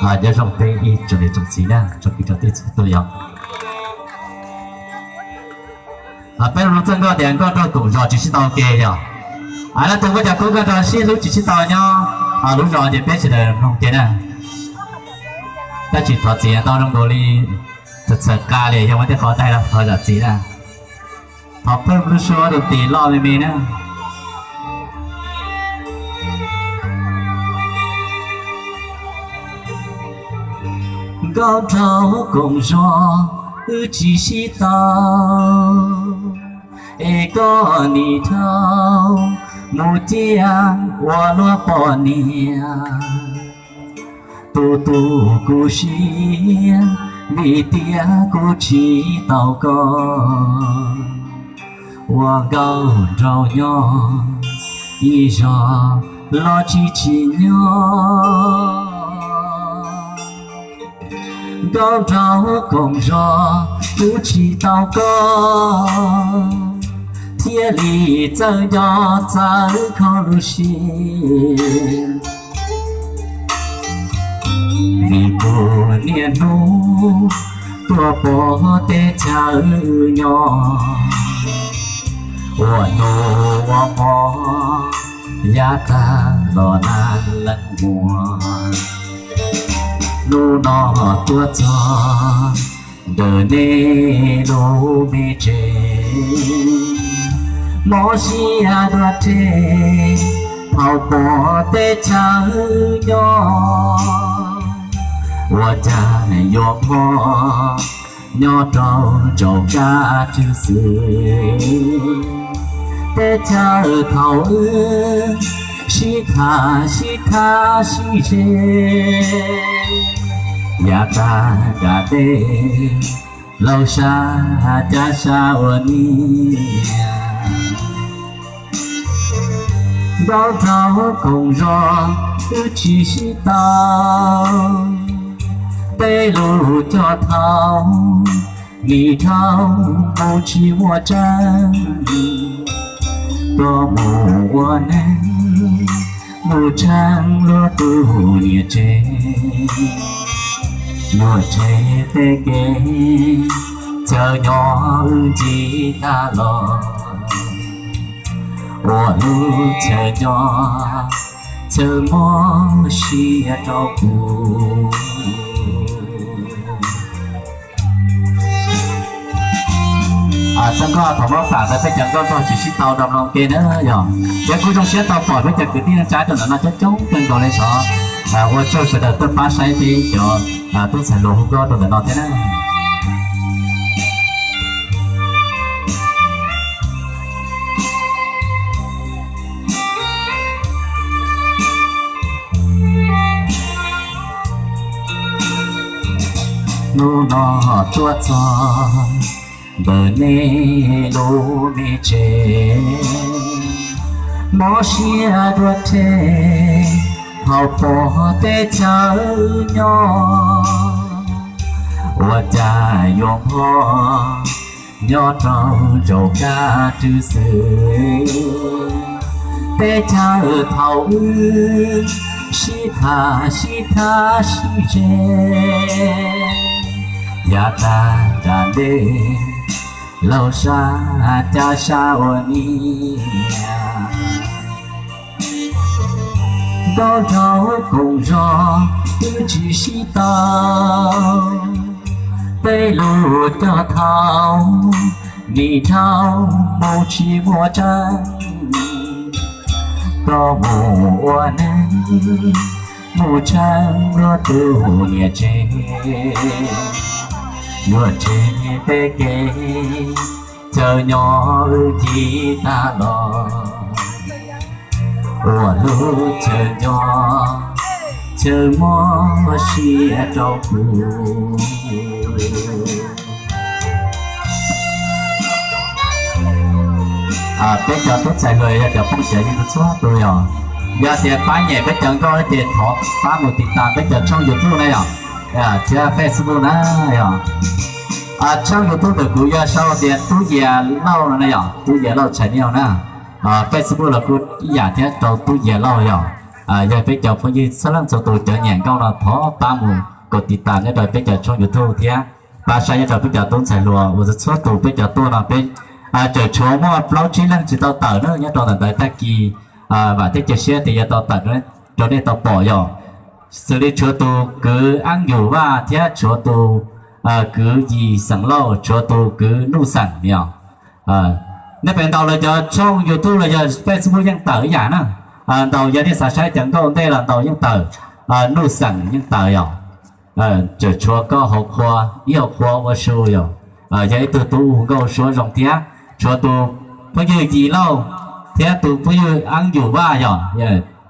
Nyob zoo peb ib tsoom niam tsoom txiv na, tsoom kwv tsoom tij txhua tus yog. Peb los mloog txoj nkauj tias nkauj raug koom zos tsis sib tau ke yog. Leej twg muaj cov koob koj rau sib hlub tsis sib tau nyob lub zos ces peb sawv daws mloog ke na. Tab sis thov txim ntau zoo nkaus li txhawm qa li yog muaj tej qhov thaij los thov zam txim na. Thov pheej lub suab rau tim loj me me na. Nkauj raug koom zos wb tsis sib tau, es koj nim dhau mus ciaj ua luag poj niam. Tus tus kuv siab vim tias kuv tsis tau koj, ua nkauj nraug nyob ib zos los tsis tsim nyog. Nkauj raug koom zos kuv tsis tau koj, thiaj li txawj nco txawj kho lub siab. Vim tus niaj hnub tuaj pom teb chaws nyob, ua hnub ua hmo yav tag los nag leej muag. Hnub no tuaj txog ntawm nej lub me tsev, mob siab dua reg thaum pom teb chaws nyob. Ua cas yuav mob nyob rau nraum kab rwg xwb. Teb chaws thaum wb sib tham sib thab sib ze, yav tag nram dej laug sab cav sab ua niam. Nkauj raug koom zos wb tsis sib tau, tej lus cog thaum nim dhau mus tsis muaj tseeb. Koj mus ua neej mus tshee luag tus niam tsev, yuam tseg tej kev chaw nyob wb ncig tag los, ua lub chaw nyob chaw mob siab rau kuv. Txoj nkauj thaum muab pam rau peb cov nkauj raug tsis sib tau rau mloog ke na yog. Peb kuj zoo siab tau pom peb cov kwv tij neej tsa rau ntawm no coob coob kawg nkaus li xyov. Ua tsaug sawv daws tuaj pab saib peb cov tub ntxhais hluas hu nkauj rau ntawm no thiab na. Hnub no tuaj txog ntawm nej lub me tsev, mob siab dua reg thaum pom teb chaws nyob. Ua cas yuav mob nyob rau nraum kab rwg xwb. Teb chaws thaum wb sib tham sib thab sib ze, yav tag nram dej laug sab cav sab ua niam. Nkauj raug koom zos wb tsis sib tau, tej lus cog thaum nim dhau mus tsis muaj tseeb. Koj mus ua neej mus tshee luag tus niam tsev, yuam tseg tej kev chaw nyob wb ncig tag los, ua lub chaw nyob chaw mob siab rau kuv. Peb cov tub ntxhais hluas yog cov phooj ywg txhua txhua tus yog, yog tias pab nyiam peb cov nkauj ces thov pab mus tiv tas peb cov tshooj YouTube na yog, thiab Facebook na yog. Tshooj YouTube ntawm kuv yog sau tias Tub Yias Lauj no na yog, Tub Yias Lauj Tshais Niaj na. Facebook los kuj ib yam thiab, rau Tub Yias Lauj yog. Yog peb cov phooj ywg txhua leej txhua tus cov nyiam nkauj no thov pab mus kaum tiv tas nyob rau peb cov tshooj YouTube thiab pab saib nyob rau peb cov tub ntxhais hluas uas txhua txhua tus peb cov tuaj no peb tseem tshuav muaj plaub tsib leeg tsis tau tawm na nyob rau ntawm ntawd tag kis vam thiab cia siab tias yuav tau tawm rau nej tau pom yom. Xws li tshuav tus kwv Ab Yum Vaj thiab tshuav tus kwv Yim Xeem Lauj, tshuav tus kwv Nuj Xeem yom. Nej pem ntaus lawv cov tshooj YouTube los yog Facebook yeej tawm ib yam na. Ntaus yog nej xav saib cov nkauj ntej los ntaus yeej tawm, Nuj Xeem yeej tawm yom. Tseem tshuav koj hauv qhua, ib hauv qhua ua su yom. Yog ib tug tub hu nkauj suab zoo thiab tshuav tus phooj ywg Yim Lauj thiab tus phooj ywg Ab Yum Vaj yom.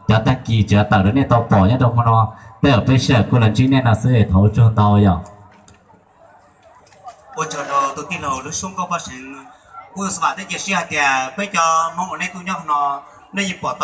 Cov tag kis tseem tawm rau nej tau pom nyob rau hmo no, tej zaum peb sij hawm kuj los ntsib nej no xwb es thov ua tsaug ntau yom. Ua tsaug rau tus tij laug Lub Sub Nkauj Paj Seev. Kuv vam thiab cia siab hais tias peb cov Hmoob uas nej tuaj nyob no, nej yeej pom